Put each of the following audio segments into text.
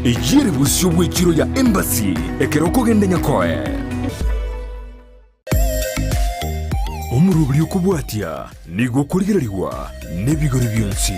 Eyio ere bosio bw'echiro ya Embassy ekero okogenda Nyakoe. Omoroberi okobwatia nigo okorigererigwa nebigori bionsi.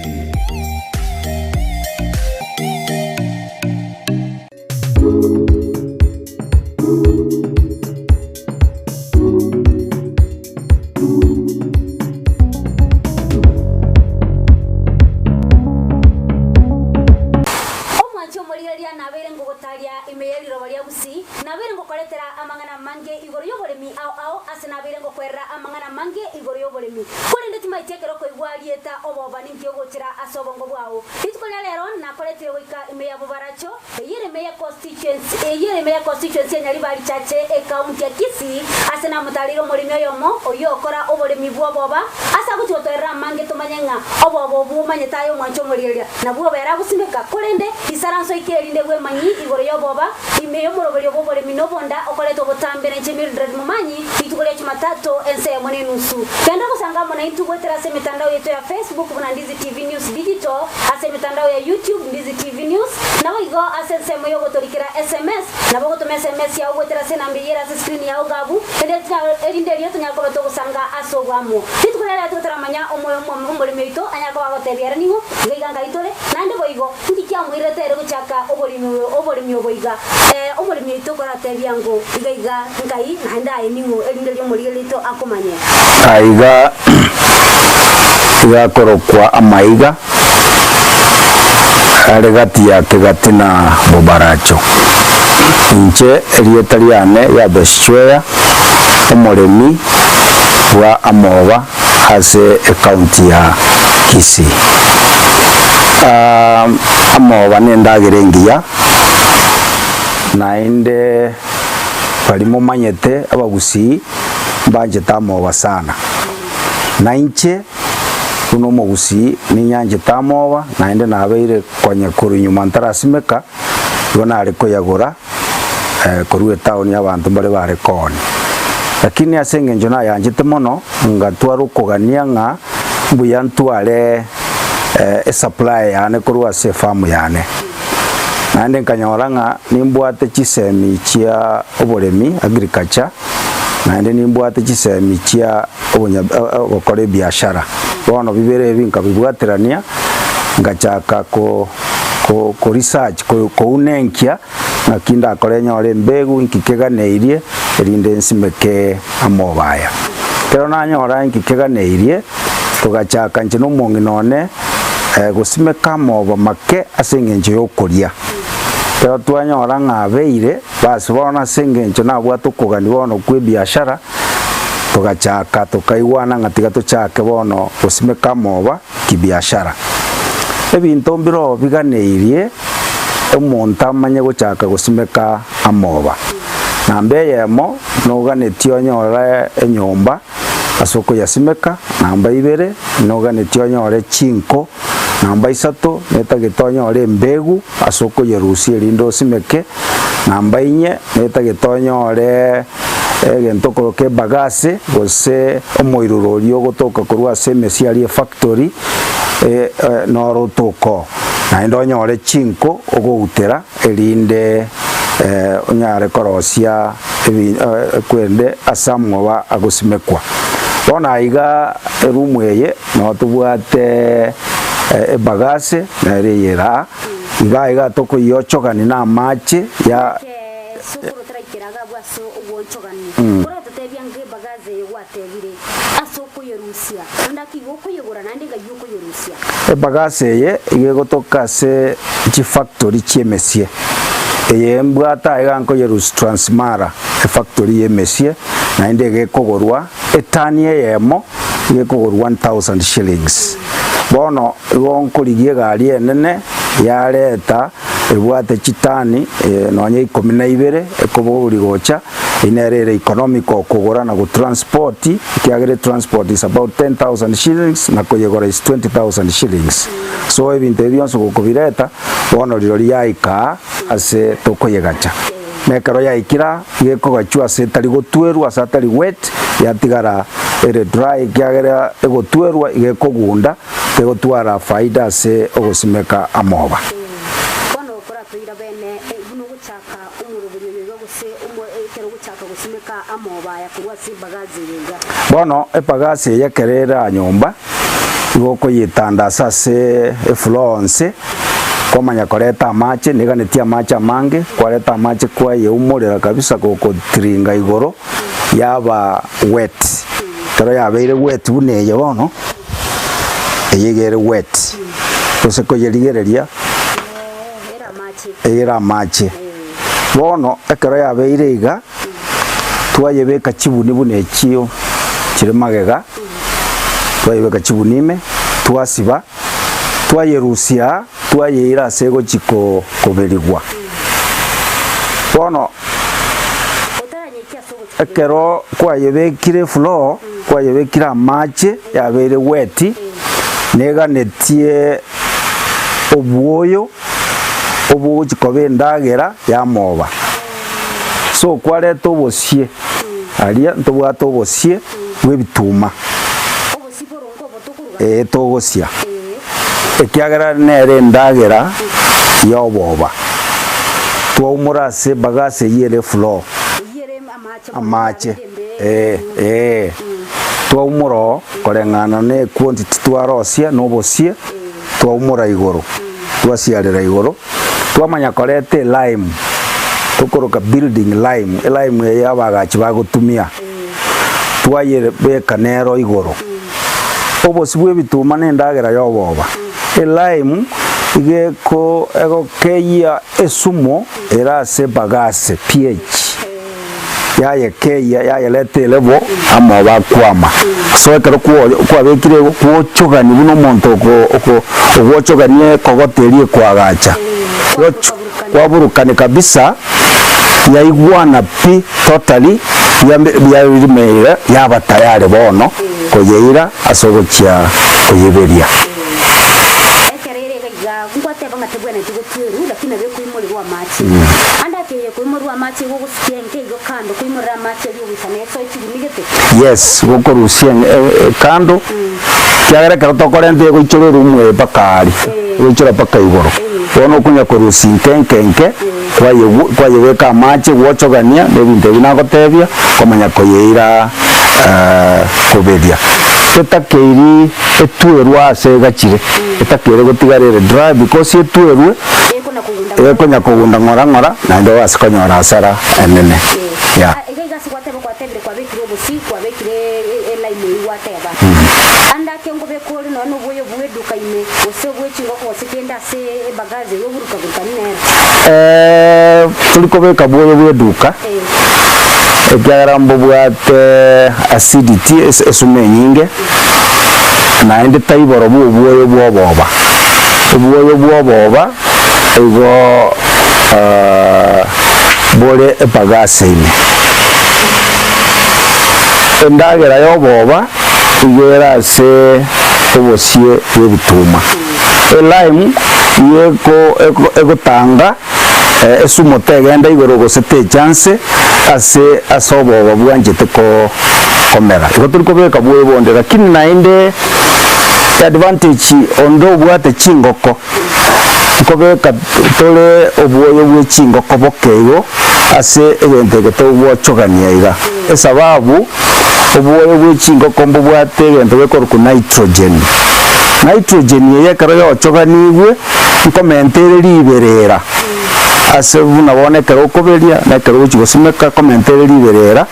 Omwanchi omorigereria nabeire ngogotaria ime ye riroba ria Gusii, nabeire ngokoretera amang'ana amange igoro y'oboremi ao ao ase nabeire ngokwerera amang'ana amange igoro y'oboremi. Korende timaeti ekero okoigwa rieta oboba ninki ogochera ase obongo bwao. Rituko ria rero nakoretire goika ime ya Bobaracho, Eyio ere ime ya constituency eyio ere ime ya constituency ya Nyaribari Chache ecounty ya Kisii ase namotareire omoremi oyomo oyio okora oboremi bw'oboba ase agochia gotoerera amange tomanye ng'a oboba obwo omanyete aye omwanche omorigereria nabwo obere agosimeka korende isaranso ike erinde bwemanyi igoro y'oboba ime y'omoroberio bw'oboremi nobonda okoretwa obotambe na inche Mildred Momanyi rituko ria Jumatatu ensa eyemo na enusu genda gosanga amo naintwe goetera ase emetandao yaito ya Facebook buna Ndizi TV News Digital ase emetandao ya YouTube Ndizi TV News Naboigo ase ensemo y'ogotorikera sms, nabo ogotoma sms yao goetera ase enamba eyio ere ase screen yao iga abwo, erinde erio tonyare koba togosanga ase oboamo. Rituko riria riria totaramanya omoyo omoremi oito anyare koba agotebia ere ning'o, iga iga ngai tore, naende boigo, nki kiamoirerete ere gochaka oboremi oboremi obo iga? Ee, omoremi oito koratebia ng'o, iga iga nkai, naende aye ning'o, erinde erio omorigereria oito akomanye. Aiga igakorokwa amaiga. Are gati ya Kegati na Bobaracho. Inche erieta riane Yabesi Chweya, omoremi bwa amoba ase ecounty ya Kisii. Amoba nendagera engiya, naende baria momanyete abagusii mbanchete amoba sana. Nainche Buna omogusii ninyanchete amoba, naende nabeire konya korwa nyuma ntarasimeka, igo nare koyagora korwa etaoni abanto mbare bare koonia. Lakini ase engencho nayanchete mono, ngatwara okogania ng'a mbuya ntware esupply yane korwa ase efarm yane. Naende nkanyora ng'a nimbwate chisemi chia oboremi, agriculture, naende nimbwate chisemi chia ogokora ebiashara. Bono bibere ebi nkabibwaterania, ngachaka ko ko research kounenkia ng'aki ndakore nyore embegu, inki keganeirie erinde nsimeke amoba aya. Ekero nanyora inki keganeirie, togachaka inche na omong'ina one gosimeka amoba make ase eng'encho y'okoria. Ekero twanyora ng'a abeire, basi bono ase engencho nabwate okogania bono kw'ebiashara, Togachaka tokaigwana ng'a tiga tochake bono gosimeka amoba kibiashara. Ebinto mbiroo biganeirie omonto amanye gochaka gosimeka amoba. Namba eyemo noganetie onyore enyomba ase okoyasimeka, namba ibere noganetie onyore chinko, namba isato netagete onyore embegu ase okoyerusia erinde osimeke, namba inye netagete onyore egento okoroka ebagasi gose omoiruro oria ogotoka korwa ase emesia aria efactory noro otoka oo. Naende onyore chinko ogoutera erinde onyare korosia kwende ase amwoba agosimekwa. Bono aiga eroom eye noo tobwate ebagasi nere eye ere aa, iga iga tokoyiochogani na amache ya. Sokoro taraikera agwo ase ogwochogania, oratotebia ng'a ebagazi eye gwatebire ase okoyerusia, naende ake igo okoyegora naende ng'ai okoyerusia. Ebagasi eye iga egotoka ase chifactory chi'emesie. Eye mbwate aiga nkoyerusia Transmara efactory y'emesie naende iga ekogorwa etani eyemo iga ekogorwa 1000 shillings. Bono igo nkorigia egari enene yareta Ebwate chitani nonya ikomi na ibere ekobogoria gocha, eyio nere ere economical kogora na gotransport, ekiagera etransport is about 10,000 shillings na koyegora is 20,000 shillings. So ebinto ebi bionsi gokobireta, bono rirorio yaika aa ase tokoyegacha. Na ekero yaikire aa, iga ekogachwa ase etari gotwerwa, ase atari wet, yatigara ere dry ekiagera egotwerwa iga ekogunda, tegotwara faida ase ogosimeka amoba. Bono koratoira. Ekebeene, buna ogochaka omoroberio oyo iga gose ekero ogochaka gosimeka amoba aya korwa ase ebagazi eye iga. Bono epagasi eye ekero ere aa nyomba, igo okoyetandasa ase efloor onsi, kwamanya koreta amache, neganetie amache amange, kwareta amache kwayeumorera kabisa gokotiringa igoro, yaba wet. Ekero yabeire wet buna eye bono, eye iga ere wet, gose koyerigereria, ere amache. Bono ekero yabeire iga, twayebeka chibuni buna echio chire magega, twayebeka chibuni ime, twasiba, twayerusia twayeira ase egochi koberigwa. Bono ekero kwayebekire efloor, kwayebekire amache yabeire wet, neganetie obwoyo obogochi koba endagera y'amoba. So kwareta obosie aria ntobwate obosie bw'ebituma ee togosia ekiagera nere endagera y'oboba. Twaumora ase ebagasi eyio ere efloor amache ee ee twaumora oo koreng'ana na equantity twarosia na obosie twaumora igoro twasiarera igoro. Twamanya koreta elime, tokoroka building lime, elime eye abagachi bagotumia, twayebeka nero igoro. Obosi bw'ebituma na endagera y'oboba. Elime iga eko egokeyia esumo ere ase bagase, pH, yayekeyia yayereta elevel amoba akwama. So ekero kwabekire igo gwochogani buna omonto oko ogwochogania ekogoto eria ekoagacha, kwaburukani kabisa yaigwana pi totally yarimeire yaba tayari bono koyeira ase ogochia koyeberia. Ekero ere iga iga, ngwateba ng'a tebwenereti gotwerwa, lakini nabo ekoimorerwa amache. Ande ake koimorerwa amache igo ogosukia enke igo kando, koimorera amache aria ogoika na esoe chiguni gete. Yes, gokorusia kando, ekiagera ekero tokorenta egoichora eroom eye mpaka aria, egoichora mpaka igoro. Bono okonya korusia nke nke nke, kwayebeka amache gwochogania na ebinto ebi nagotebia, kwamanya koyeira koberia. Etakeiri etwerwe ase egachire, etakeire gotigara ere dry because etwerwe, Ekonya kogunda ng'ora ng'ora, naende oase konyora hasara enene. Yeah. Iga iga ase gwateba gwatebire kwabekire obosi, kwabekire elaini eyio gwateba. Ande ake ngobeka ore nonya noboyo bw'eduka ime, gose obwe chingoko gose kende ase ebagazi eyio oburuka-burukani nero. Tori kobeka bwoyo bw'eduka, ekiagera mbobwate acidity, esumu enyinge, naende taiboro bw'obwoyo bw'oboba. Obwoyo bw'oboba igo bore epagase ime. Endagera y'oboba igo ere ase obosie bw'ebituma. Elime igo egotanga esumo tegenda igoro gose techa nse ase ase oboba bwanchete komera. Igo tori kobeka bwoyo bonde lakini naende Eadvantage onde obwate chingoko, nkobeka tore obwoyo bwe chingoko boke igo ase egento eke togwochogania iga. Esababu obwoyo bwe chingoko mbobwate egento gekorokwa nitrogen. Nitrogen eye ekero yochoganigwe nkomenta ere riberera ase buna bono ekero okoberia na ekero ogochia gosimeka nkomenta ere riberera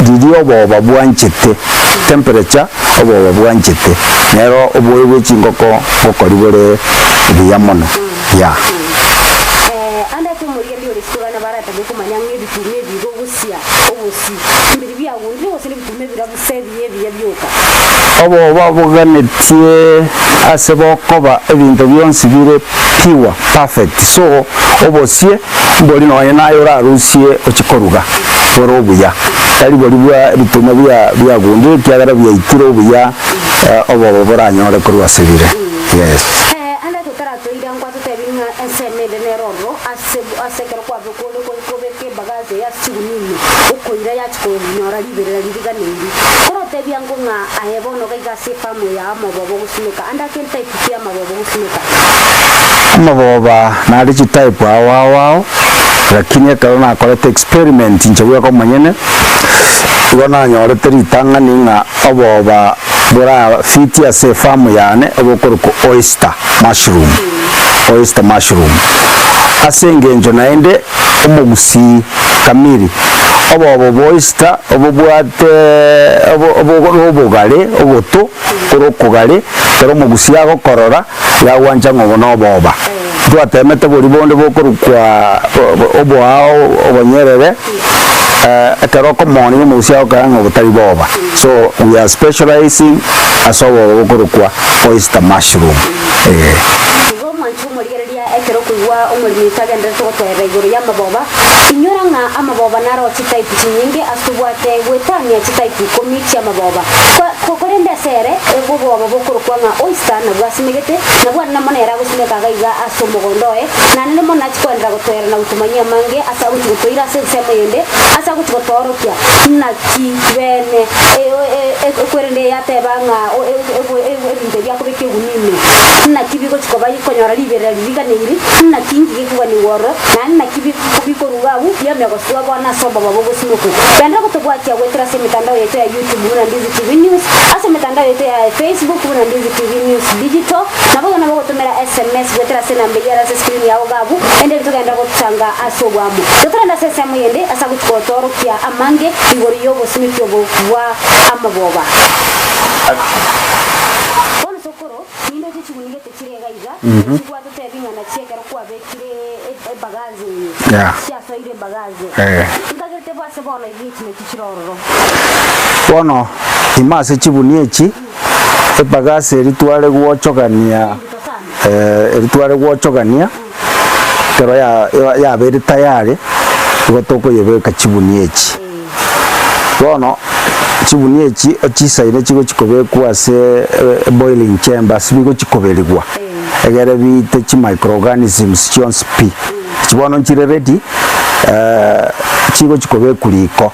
riria oboba bwanchete temperature. Oboba bwanchete, nero oboyo bwe chingoko ngokori bore buya mono. Yeah. Ande ase omorigereria ore isiko bana baratage komanya ng'a ebituma ebi igo ogosia obosi mbiri biagundire gose nebituma ebirabu se ebiya ebiya bioka. Oboba boganetie ase bokoba ebinto bionsi bire pure, perfect, so obosie mbori nonye naye orarusie ochie koruga bore obuya, tari boria bwa ebituma bia biagundire ekiagera biaitire obuya obobe boranyore korwa ase bire. Yes. Ande totaratoira ngwatotebi ng'a ensemo ende nero. ororo ase ase ekero kwabe kore kobeka ebagazi eye ase chigunia ime, okoira yachia konyora riberera ririganeiri. Korotebia ango ng'a aye bono gaiga ase efamu eye amaboba ogosimeka, ande ake ntype ki y'amaboba ogosimeka? Amaboba nare chitype ao ao ao, lakini ekero nakorete experiment inche bweka omonyene, igo nanyorete ritang'ani ng'a oboba bora fit ase efamu yane obokorokwa oyster mushroom, oyster mushroom. Ase engencho naende omogusii kamiri, oboba bwa oyster obobwate obo obo obogare ogoto kore okogare, ekero omogusii agokorora yagwancha ng'a obo noboba. Ntwatemete boria bonde bokorokwa oboao obonyerere, ekero okomoonia omogusii agokora ng'a obotari boba. So we are specializing ase oboba bokorokwa oyster mushroom eh. Igo omwanchi bw'omorigereria ekero okoigwa omoremi oito agendererete gotoerera igoro y'amaboba, inyora ng'a amaboba naro chitype chinyinge ase tobwate goetania chitype ikomi chi'amaboba. Ko korende ase ere, oboba bokorokwa ng'a oyster nabwo asimegete, nabwo arende mono ere agosimeka iga iga ase omogondo oye, naende mono achie koenderera gotoera na gotomanyia amange ase agochia gotoira ase ensemo eyende, ase agochia gotoorokia naki bene ekwerende eye ateba ng'a ebinto ebi akobeka egunia ime, naki bigochia koba konyora riberera ririganeiri, naki inki gekoganigwa ororo, naende naki bikorugwa agwo biamia goswa bono ase oboba bw'ogosimekwa. Genderera gotobwatia goetera ase emetandao yaito ya YouTube buna Ndizi TV News, ase emetandao yaito ya Facebook buna Ndizi TV News Digital, Naboigo nabo ogotomera sms goetera ase enamba eyio ere ase escreen yao iga abwo, ende erio togenda gotanga ase oboamo. Totorende ase ensemo yende ase agochia gotoorokia amange igoro y'obosimeki obo bwa amaboba. Bono sokoro, nindoche chiguni gete chire iga iga, echi gwatotebi ng'a nachi ekero kwabekire ebagazi eye, Yeah. chiasoire ebagazi. Eh. Nkagerete bo ase bono iga echi nachi chire ororo. Bono ime ase chibuni echi. Ebagasi eria tware gwochogania eria tware gwochogania ekero yabeire tayari, igo tokoyebeka chibunia echi. Bono chibunia echi ochisaine chigochi kobekwa ase eboiling chamber ase bigochi koberigwa, egere biite chimicroorganisms chionsi pi. Echi bono nchire ready chigochi kobekwa riko.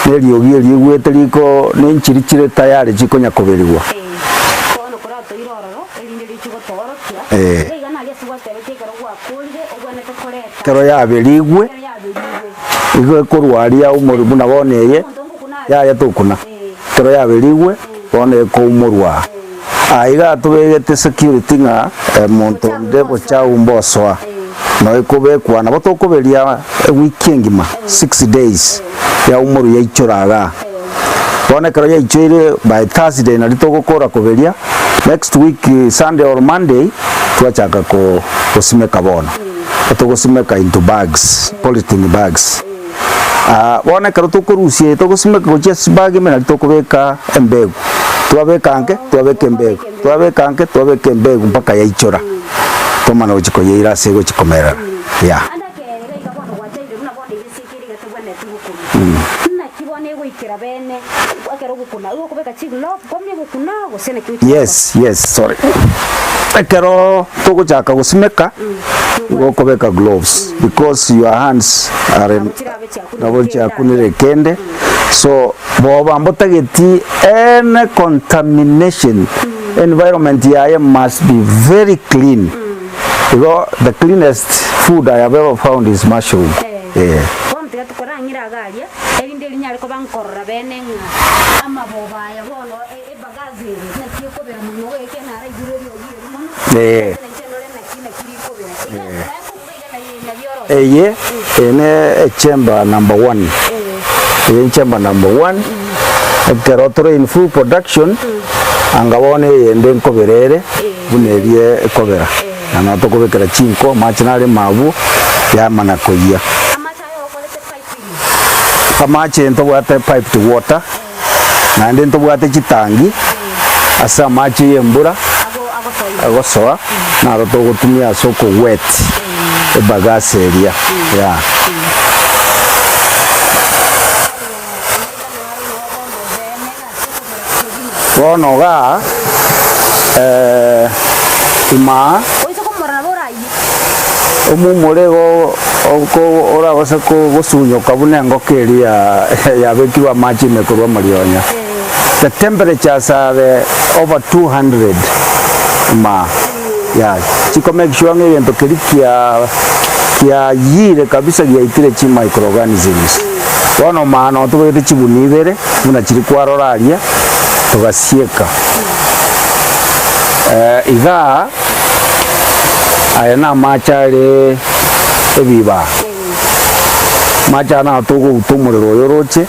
Neriogi erio igwete riko nenchiri chire tayari chikonya koberigwa. Bono koratoire ororo, erinde riche gotoorokia, Eh. iga iga nario ase gwatebetie ekero gwakorire, ogwenerete koreta Ekero yaberigwe, ekero yaberigwe. igo ekorwa aria umorwe buna bono eye, Omonto ngokuna aria. yaya tokuna. Eh. Ekero yaberigwe, bono ekoumorwa aa. Aa iga tobegete security ng'a omonto onde bochafu mbosoa. Noo ekobekwa, nabo tokoberia ewiki engima, 6 days, yaumorwa yaichora igaa. Bono ekero yaichoire by Thursday nario togokora koberia, next week Sunday or Monday, twachaka ko gosimeka bono. Togosimeka into bags, polythene bags. Bono ekero tokorusia eye togosimeka gochia ase chibag ime nario tokobeka embegu. Twabeka nke, twabeka embegu, twabeka nke, twabeka embegu mpaka yaichora. Twamana gochia koyeira ase egochia komerera, yeah. Ande ekeene iga iga bono gwachaire buna bono egesi eke ere igatobwenereti gokuna. Naki bono egoikera bene ekero ogokuna, igo okobeka chiglove kwamanya gokuna gose naki gochia gokora? Yes, yes, sorry. Ekero togochaka gosimeka, igo okobeka gloves because your hands are Nabo chirabe chiakunire nabo kende chiakunire aria. kende so boba mbotageti any contamination environment yaye must be very clean igo the cleanest food I have ever found is mushroom Eh. eh. Bono tiga tokorang'ire iga aria, erinde rinyare koba nkorora bene ng'a amaboba aya bono e- ebagazi eye naki ekobera mono goika naraigure eriogi eri mono, Eh. gose nainche ndore naki naki rikobera. Iga naye kobuga iga naye nabio orosio. Eye eye ne echamber number one eye echamber number one ekero tore in full production anga bono eyende nkobera ere buna eria ekobera na nabo tokobekera chinko amache nare ime abwo yamana koyia. Amache aya okorete pipe ime. Amache ntobwate piped water naende ntobwate chitangi ase amache ya embura agosoa naro togotumia ase okowet ebagasi eria yeah. Bono igaa imaa. Omomura igo oko orabase gosunyoka buna engoko eria yabekirwe amache ime korwa amarionya. The temperatures are over 200 ma yeah chiko make sure ng'a egento keria kia kiayire kabisa giaitire chi microorganisms. Bono maana tobegete chigunia ibere buna chiria kwarora aria togasieka. Igaa Aya namache are ebiba, amache aya naro togouta omorero oyo oroche,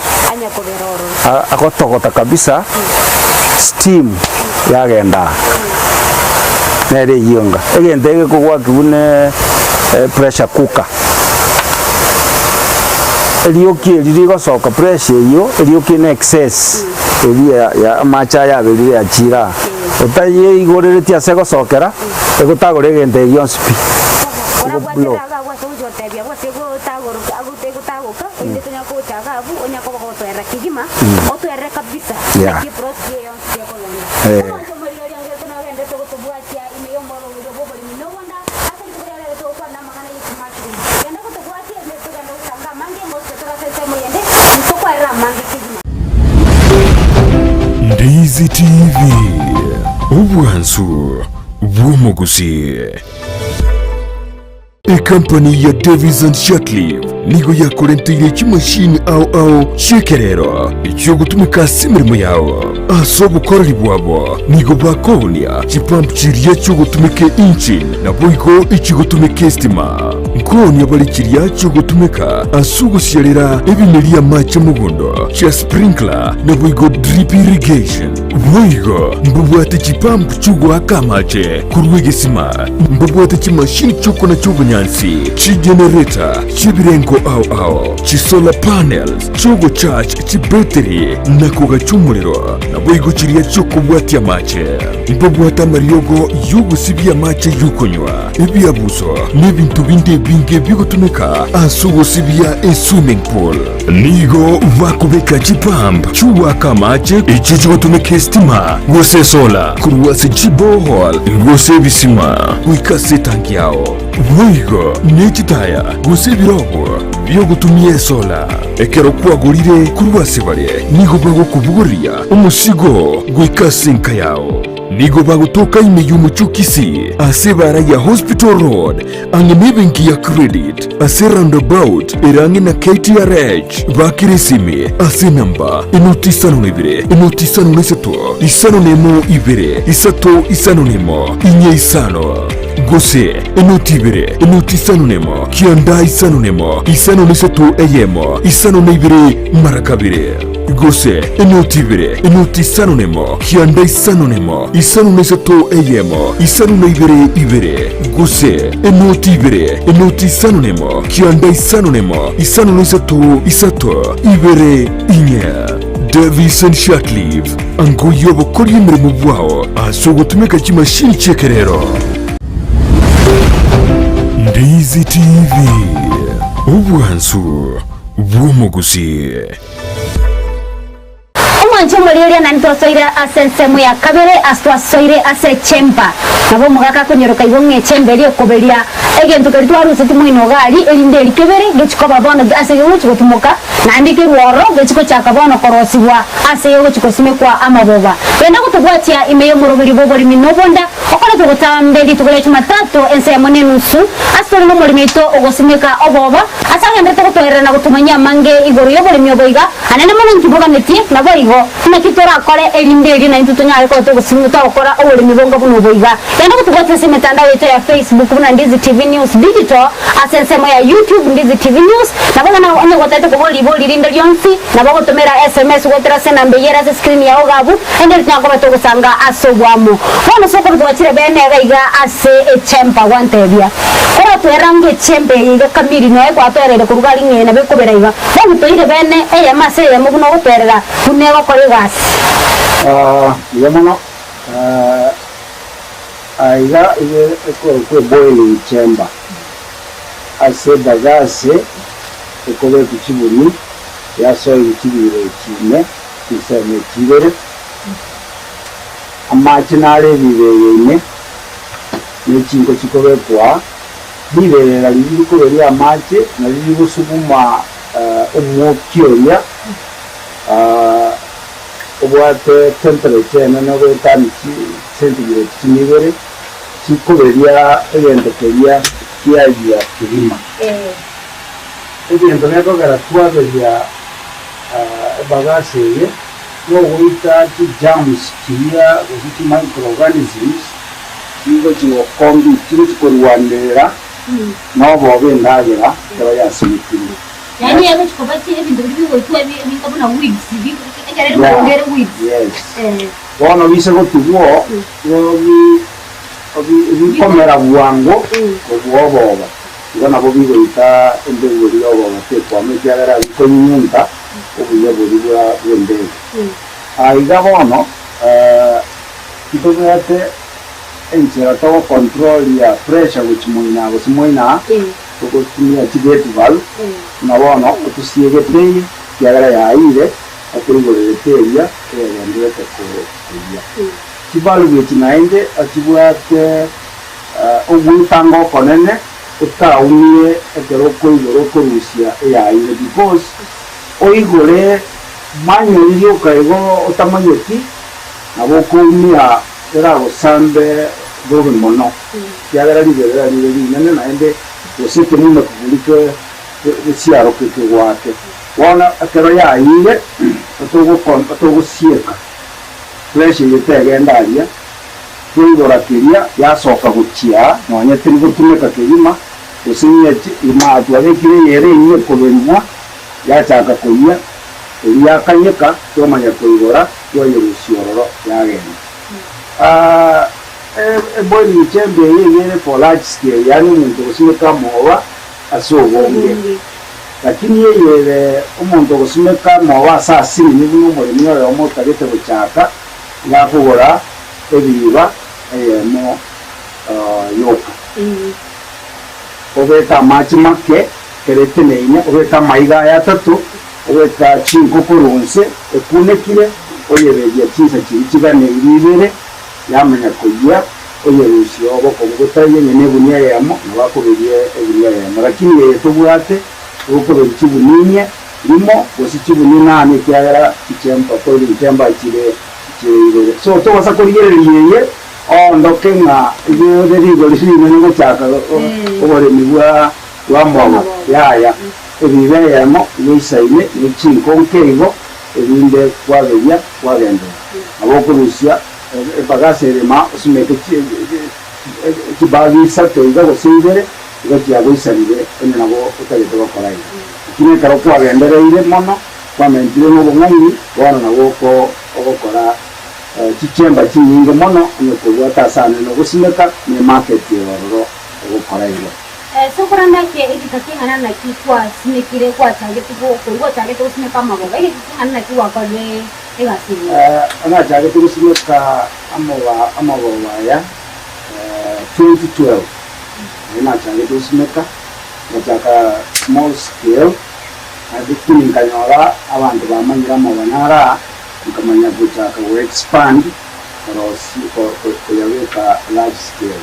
agotogota kabisa, steam yagenda aa, nere eyio enga. Egento eke gekogwaki buna epressure cooker, erioki eri rigosoka pressure eyio, erioki in excess eria ya amache aya aberire yachire aa. Otayeigorereti ase egosokera, egotagora egento eke gionsi pi. Korabwate Ego blow. iga agwo ase ogochia gotebia gose egotagoroka agote egotagoka, erinde tonya gocha iga abwo, onya koba gotoerera kegima, otoerere kabisa, Yeah. naki eprocess eye yonsi pi ekogenda. Eh. Omwancho omorigereria ongerete nogenderete gotobwatia ime y'omorobori obo oboremi na obonda, ase rituko ria rero togokwana amang'ana ye chimushroom. Genda gotobwatia erinde togende gosanga amange, ngocha tore ase ensemo yende, tokwarere amange kegima. Ndizi TV, obwansu bw'omogusii. Ekampani ya Davies and Shatliff nigo yakorenteire chimashini ao ao chi'ekerero echiogotumeka ase emeremo yao. Ase obokoreri bwabo nigo bakoonia chipump chiria chiogotumeka engine naboigo echigotumeka estima. Nkoonia bare chiria chiogotumeka ase ogosiarera ebimeri amache mogondo, chia sprinkler, naboigo drip irrigation. Boigo mbabwate chipump chiogoaka amache korwa egesima, mbabwate chimashini chiokonacha obonyansi, chigenerator chi'ebirengo ao ao, chisolar panels chiogocharge chibetiri na kogacha omorero, naboigo chiria chiokobwatia amache. Mbabwate amariogo y'ogosibia amache y'okonywa, ebiabuso, na ebinto binde ebinge bigotumeka ase ogosibia eswimming pool. Nigo bakobeka chipump chi'ogoaka amache echio chigotumeka esitima gose esola korwa ase chiborehole gose ebisima goika ase etanki yao. Boigo ne chitaya gose ebirogo bi'ogotumia esola. Ekero kwagorire korwa ase bare, nigo bagokobogoria omosigo goika ase enka yao. Nigo bagotoka ime y'omochie o Kisii ase ebaara ya Hospital Road ang'e nebenki ya Credit ase roundabout ere ang'e na KTRH. Bakera esimi ase enamba enoti isano na ibere enoti isano na isato isano na emo ibere isato isano na emo inye isano gose enoti ibere enoti isano na emo kianda isano na emo isano na isato eyemo isano na ibere mara kabere. Gose enoti ibere, enoti isano nemo, kianda isano nemo, isano na isato eyemo, isano na ibere ibere. Gose enoti ibere, enoti isano nemo, kianda isano nemo, isano na isato isato ibere inye. Davison Shatliff, angoyia obokoria emeremo bwao ase ogotumeka chimashini chi'ekerero. Ndizi TV, obwansu bw'omogusii. Omwancho omorioria naende twasoire ase ensemo ya kabere ase twasoire ase echemba. Nabo omogaka akonyoroka igo ng'a echemba eria ekoberia egento keria twarusetie moino iga aria, erinde eri kebere gechi koba bono ase gegochi gotumoka, naende kerwe ororo gechi gochaka bono korosigwa ase gegochi gosimekwa amaboba. Genda gotobwatia ime y'omoroberio bw'oboremi na obonda, okoretwe gotambe rituko ria Jumatatu ensemo na enusu, ase tore nomoremi oito ogosimeka oboba, Ase agenderete gotoerera na gotomanyia amange igoro y'oboremi obo iga, anene mono inki boganetie, naboigo, naki torakore erinde erio naintwe tonyare koba togosimwa togokora oboremi bonga buna obo iga. Genda gotobwatia ase emetandao yaito ya Facebook buna Ndizi TV News Digital, ase ensemo ya YouTube Ndizi TV News, nabo ng'a onye gotagete koboria ribori rinde rionsi, nabo ogotomera SMS goetera ase enamba eyio ere ase screen yao iga abwo, naende erio tonyare koba togosanga ase oboamo. Bono ase okorwa twachire bene iga iga ase echemba gwantebia. Koratwera ng'a echembe eye iga kamiri noe gwatoereire korwa gari ng'a nabo ekobera iga. Bono toire bene eyemo ase eyemo buna ogotoerera buna egokora egasi. Mbuya mono. Aiga iga ekorokwa eboiling chamber ase ebagasi ekobekwa chibuni yasoigwa chibiro echi ime chinsemo echi ibere. Amache nare ebibe eye ime. Ne chinko chikobekwa Riberera riria rikoberia amache nario rigosuguma omwoki oria obwate temperature enene goetania centigrade chimia ibere, chikoberia egento keria kiayia kegima. Egento gekogera twaberia ebagasi eye nogoita chigerms chiria gose chimicroorganisms chigochi gocompete, chigochi korwanerera nobobe endagera ekero yasimekirwe. Yaani egochi koba chi ebinto biria bigoitwa ebi ebinto buna weeds bi ekero ere mogondo ere weeds. Yes. Eh. Bono bise gotigwa oo, igo bi bi bikomera bwango kobua oboba. Igo nabo bigoita embegu eria y'oboba tekwama ekiagera bikonyunyunta obuya boria bwa bw'embegu. Aiga bono ntobwate enchera togocontrolia pressure gochia moina gose moina aa, togotumia chigate valve, buna bono otosiegete eye ekiagera yaayire otoigorerete eria eyegendererete koyia. Chivalve echi naende chibwate ogwetanga okonene otaumie ekero okoigora okorusia eyaayire because oigore manually rioka igo otamanyeti nabo okoumia eragosambe bobe mono ekiagera riberera rire rinene naende gose ekemume kegori ke gesiaroke kegoake. Bono ekero yaayire otogosieka pressure eye tegenda aria Twaigora keria yasoka gochia nonya teri gotumeka kegima, gose ng'eche imaa twabekire eyere enyia ekoberigwa, yachaka koyia, erio yakanyeka, twamanya koigora, twayerusia ororo, yagenda. Eboiling chamber eye iga ere for large scale, yaani omonto ogosimeka amoba ase obonge. Lakini eye ere omonto ogosimeka amoba ase asinini buna omoremi oyomo otagete gochaka, Iga akogora ebiiba eyemo yoka. Obeke amache make ekero eteneine, obeke amaiga aye atato, obeka chinko korwa inse ekunekire, oyeberie chinsa chiria chiganeiri ibere, yamanya koyia, oyerusie obokong'u botaiyo onye negunia eyemo, nabo akoberia egunia eyemo. Lakini eye tobwate, tokoberia chigunia inye, Rimo, gose chigunia inane, ekiagera chichemba koira chichemba chire chire ibere. So tobasa korigereria eye oondoke ng'a ere rigori rinene gochaka oboremi bwa bw'amogo. Yaya, ebibe eyemo yeisaine ne chinko nke igo, erinde kwaberia kwagenderera. Nabo okorusia ebagasi erema osimeke chibagi isato iga gose ibere, igo chiagoisanire onye nabo otagete gokora iga. Lakini ekero kwagendereire mono, kwamentire nobong'aini, bono nabo ogokora chichemba chinyinge mono, onye kobwate ase anene ogosimeka, ne market ere ororo ogokora igo. Ase okoranda eke egeka keng'ana naki kwasimekire gwachagete korwa gwachagete gosimeka amaboga, egeka keng'ana naki gwakorire egasi eye? Nachagete gosimeka amaboga aya 2012, nario nachagete gosimeka. Ngachaka small scale, lakini nkanyora abanto bamanyire amabana araa, nkamanya gochaka go expand korosia koyabeka large scale.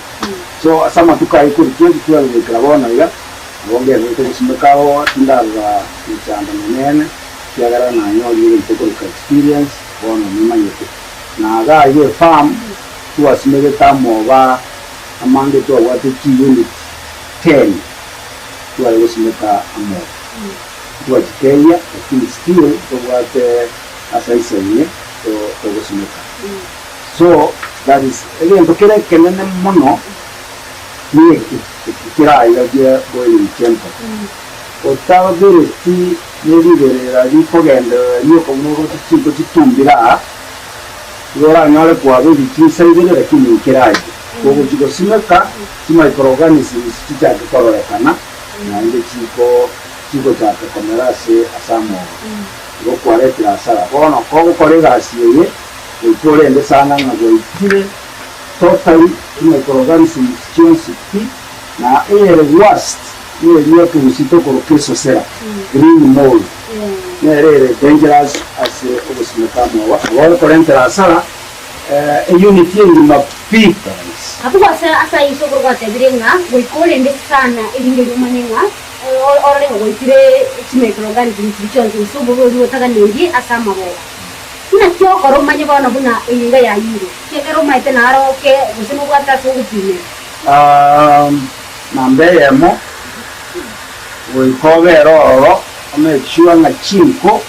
So ase amatuko ayio korwa 2012 goikera bono iga, nabo ngendererete gosimeka agwo tindarora mechando menene, ekiagera nanyorire egento tokoroka experience, bono nimanyete. Na iga aywo efarm, twasimegete amoba amange twabwate chiunit ten tware gosimeka amoba, ntwachitebia lakini still ntobwate ase aisaine togosimeka. So that is egento kere ekenene mono neke eki keraiga gie boiling chamber. Otabereti ne riberera rikogenderera rioka buna oroche chinko chitumbire aa, igo oranyore kwaberia chinsa ibere lakini nkerayia. Ogochia gosimeka Chimicroorganisms chichake kororekana naende chiko chigochaka komera ase ase amoba. Igo kwaretire hasara. Bono kogokora egasi eye goika orende sana ng'a gwaitire totally chimicroorganisms chionsi pi na eyere worst neria ekegusii tokoroka esosera, green mold, nere ere dangerous ase ogosimeka amoba. Nabo ekorentera hasara eunit engima pi. Yes. Abwo ase ase ayio isiko gwatebire ng'a goika orende sana erinde erio omanye ng'a orore ng'a gwaitire chimicroorganisms chiria chionsi gose obobe oria otaganeirie ase amaboba. Naki okora omanye bono buna eye iga yayire, ekiagera omaete naro oke gose nobwate ase ogopimera. Namba eyemo, goika obere ororo omake sure ng'a chinko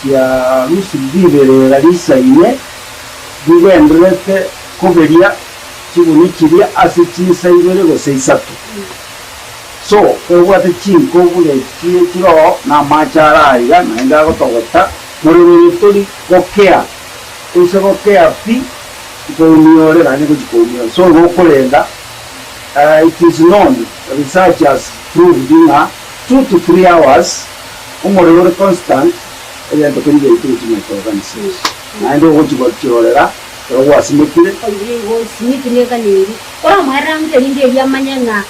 chiarusirie riberera risaine rigendererete koberia chiguni chiria ase chinsa ibere gose isato. So, ekero obwate chinko buna echi chiroo, na amache are aiga naende agotogota, morero oyo tori gokea, oise gokea pi, nkoumia ore naende ngochia koumia ore. So igo okorenda, it is known, research has proved ng'a two to three hours, omorero ore constant, egento keria giaitire chimicroorganisms. Naende ogochia gochirorera ekero gwasimekire. Oigo igo simiti neganeri, oramoerere ang'e erinde erio amanye ng'a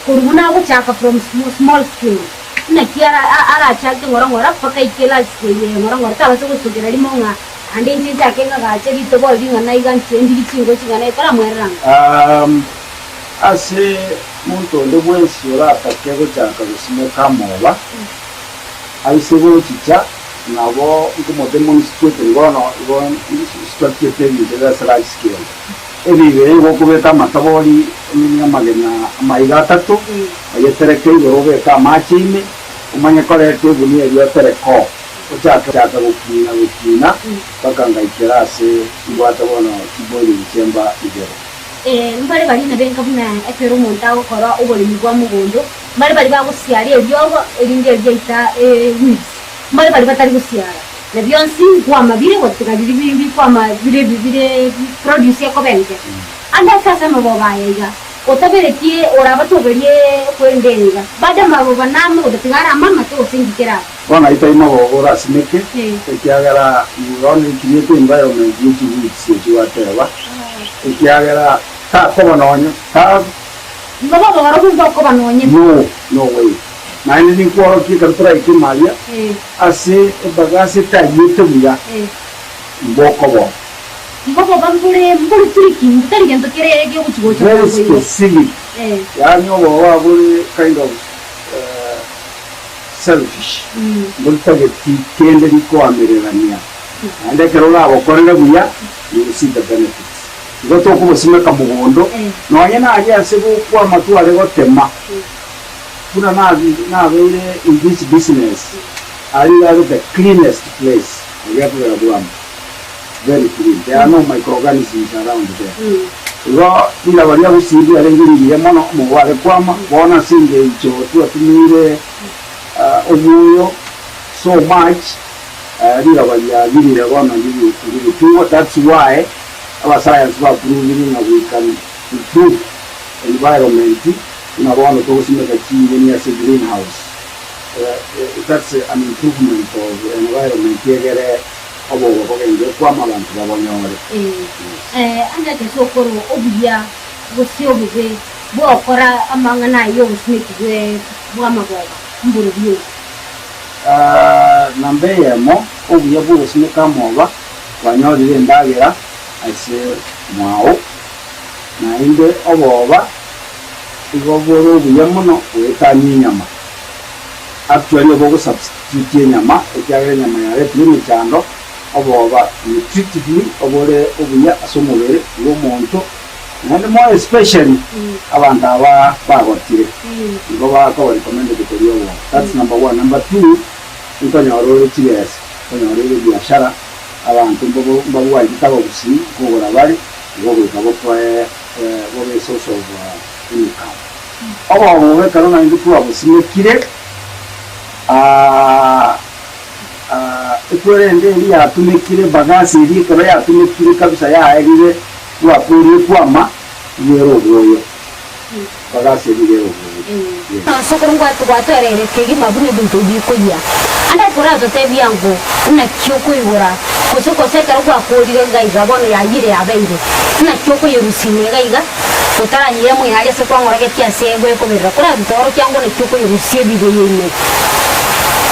korwa buna agochaka from small scale, naki arachake ng'ora ng'ora mpaka aike large scale eye ng'ora ng'ora, tabasa gosokera rimo ng'a naende inche nchake ng'agache ritobori ring'ana iga nche ndiri chingo ching'ana iga, toramoerera ang'e. Ase monto onde bwensi oratake gochaka gosimeka amoba, aise gochicha nabo nkomodemonstrate bono igo nstructurete ebinto bia ase large scale. Ebibere igo okobeka amatabori omenie amagena amaiga atato, oyetereke igoro obeke amache ime, omanye koreta egunia eria otereke oo, ochake chaka gokina gokina mpaka ngaikera ase mbwate bono chiboiling chamber ibere. Mbare baria nabenka buna ekero omonto agokora oboremi bwa mogondo, mbare baria bagosiara eriogo erinde eriaita weeds, mbare baria batari gosiara. Na bionsi nkwama bire gotiga riria bikwama bire bire produce ekoba enke. Ande ase ase amaboba aya iga, otaberetie orabatoberie kwerende eye iga, bado amaboba name gotatiga arame amato gose inki kerabe. Bono ayio tari maboba orasimeke, ekiagera you only create environment ye chiweeds echi gwateba, ekiagera takoba nonye ta. Igo bobe barobwo mbokoba nonye. No, no way. Naende ninkworokie ekero toraike ime aria, ase ebagasi etayiete buya, mbokoboa. Igo boba mbore mbore tricky, tari gento kere gegochi gocha Very bwango igo. specific, yaani oboba bore kind of selfish, mboritageti kende rikoamererania, naende ekero orabokorere buya, you will see the benefits. Igo tokobosimeka mogondo, nonye naria ase gokwama tware gotema, buna nabeire in this business, aria iga are the cleanest place, aria akogera bwama, very clean, there are no microorganisms around there. Igo riraba ria Gusii riarenge rigiya mono, omogogo are kwama, bono ase engencho twatumeire omwoyo so much, riraba riagirire bono ndirigotugwa, that's why abasayansi bapuruvire ng'a we can improve environment buna bono togosimeka chinyeni ase greenhouse, that's an improvement of environment egere obogo bogende kwama abanto babonyore. Ande ase okorwa obuya gose obobe bw'ogokora amang'ana aya y'obosimeki bw'amagoba mborobio obo. Namba eyemo, obuya bw'ogosimeka amoba, kwanyorire endagera ase mwao, naende oboba igo bore obuya mono goetania enyama. Actually obo ogosubstitute enyama, ekiagera enyama yaretire emechando, oboba nutritively obore obuya ase omobere bw'omonto, naende more especially abanto aba bagotire, igo bakoba recommended koria oboba. That's number one. Number two, nkonyora ore chibesa, nkonyora ore ebiashara, abanto mbabwanchete abagusii, nkogora bare, igo goika bokoe bobe esource of income. Oboba obo ekero naende twabosimekire, ekwerende eria yatumekire, ebagasi eria ekero yatumekire kabisa yaerire, bwakorire kwama, nigo ere obwoyo. Ebagasi eria nigo ere obwoyo. Yes. Ase okoro gwatwereire kegima buna ebinto bikoyia. Ande koratotebia ng'o naki okoigora, gose gose ekero gwakorire iga iga bono yayire yabeire, naki okoyerusia ime iga iga, otaranyire moyare ase kwang'orogetie ase goekoberera, koratotoorokia ng'o naki okoyerusia ebibe eye ime.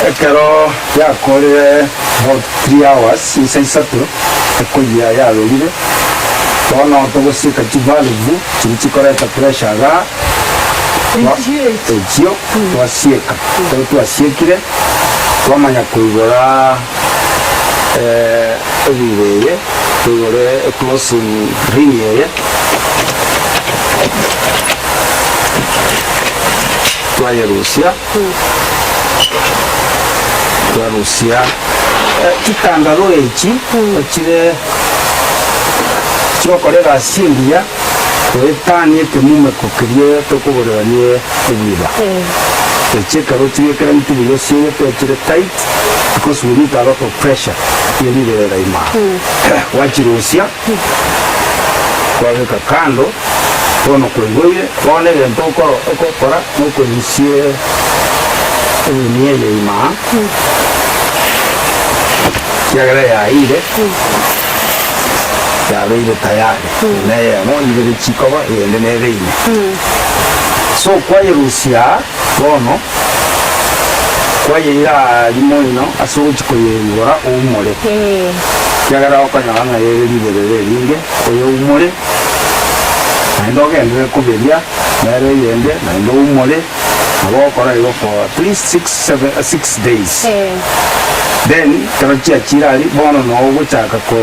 Ekero yakorire about 3 hours, chinsa isato, ekoyia yaberire. Bono togosieka chivalve chiria chikoreta pressure igaa, echio twasieka. Ekero twasiekire, twamanya koigora ebibe eye, toigore eclosing ring eye, twayerusia, twarusia chitandarua echi chire chigokora egasi engiya goetania ekemumeko keria tokoborerania ebiba. Echi ekero ochibekeraneti buya osiegete chire tight because we need a lot of pressure ye riberera ime aa. Gwachirusia kwabeka kando bono kwaigoire bono egento okoro okokora nokorusia egunia eye ime aa ekiagera yaiyire yabeire tayari na eyemo ibere chikoba eyende nere ime. So kwayerusia aa bono kwayeira aaria moino ase ogochia koyeigora oumore, ekiagera okonyora ng'a ere riberera eringe, oyeumore, naende ogenderere koberia nere eyende, naende oumore, nabo ogokora igo for at least six, seven, six days. Then ekero chiachire aria, bono noo ogochaka ko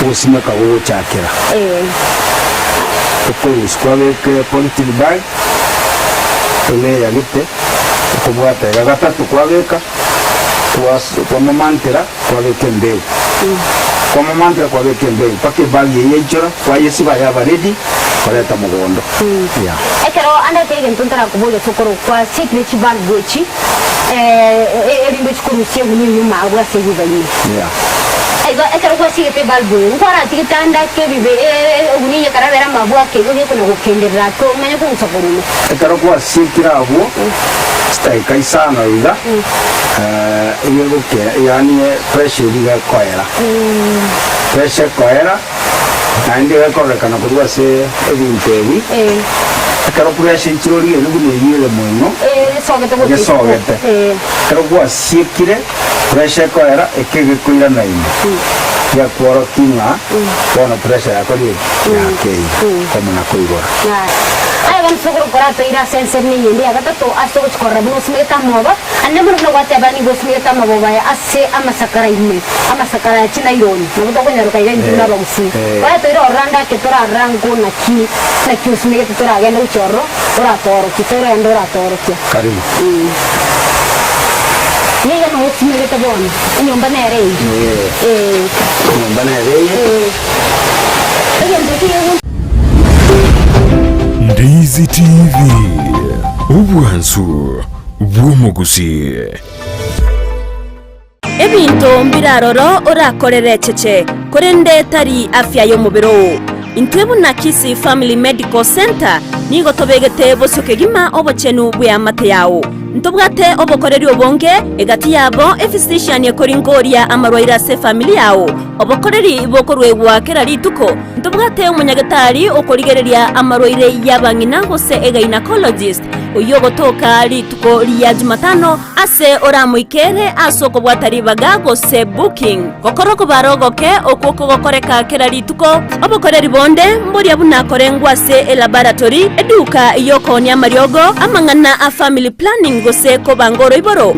ogosimeka gogochakera. Okorusia kwabeka polythene bag ime eyagete, okobwata iga gatato kwabeka, kwamamantera kwabeka embegu, kwamamantera kwabeka embegu mpaka ebag eyio yaichora, kwayesiba yaba ready koreta mogondo, yeah. Ekero andete egento ntarakoboria ase okorokwa siekire chibulb echi erinde ochikorusia egunia enyuma abwo ase ebiba ime. Yeah. Igo ekero gwasiegete ebulb eye, nkwaratiga ande ake ebibe egunia eye ekarabera amabu ake igo gekona gokenderera ake omanye kong'usa korwa ime. Ekero gwasiekire abwo chidakika isano iga, egegoke yaani pressure eria iga ekoera. Pressure ekoera, naende iga ekororekana korwa ase ebinto ebi, ekero pressure echire origereria buna eyio ere moino, Esogete. Ekero gwasiekire, pressure ekoera, eke gekoirana ime, gekworokia ng'a bono pressure yakorire ki? Yakeire, komana koigora. Aye bono sokoro koratoire ase ensemo eyende ya gatato ase ogochia korora buna osimegete amoba, ande mono buna gwateba nigo osimegete amaboba aya ase amasakara ime, amasakara aya chinaironi, nabo tokonyaroka iga intwe buna abagusii. Koratoire ororo ande ake torarora nko naki naki osimegete toragende gochia ororo oratoorokie, torende oratoorokia. Karibu. Nigo noo osimegete bono, enyomba nere eye. Ee. Enyomba nere eye. Egento eke gegoncha. Ndizi TV, obwansu bw'omogusii. Ebinto mbire aroro orakorere echeche, korende tari afya y'omobere oo. Intwe buna Kisii Family Medical Centre nigo tobegete bosio kegima obochenu bw'eamate yao. Ntobwate obokoreri obonge, egati yabo ephysician ekoringoria amarwaire ase efamiri yao, obokoreri bokoruegwa kera rituko. Ntobwate omonyagetari okorigereria amarwaire y'abang'ina gose egynacologist, oyio ogotoka rituko ria Jumatano ase oramoikere ase okobwata ribaga gose booking. Gokora okobara ogoke okwo kogokoreka kera rituko, obokoreri bonde mboria buna korengwa ase elaboratory, eduka y'okoonia amariogo, amang'ana a family planning gose kobanga oroiboro.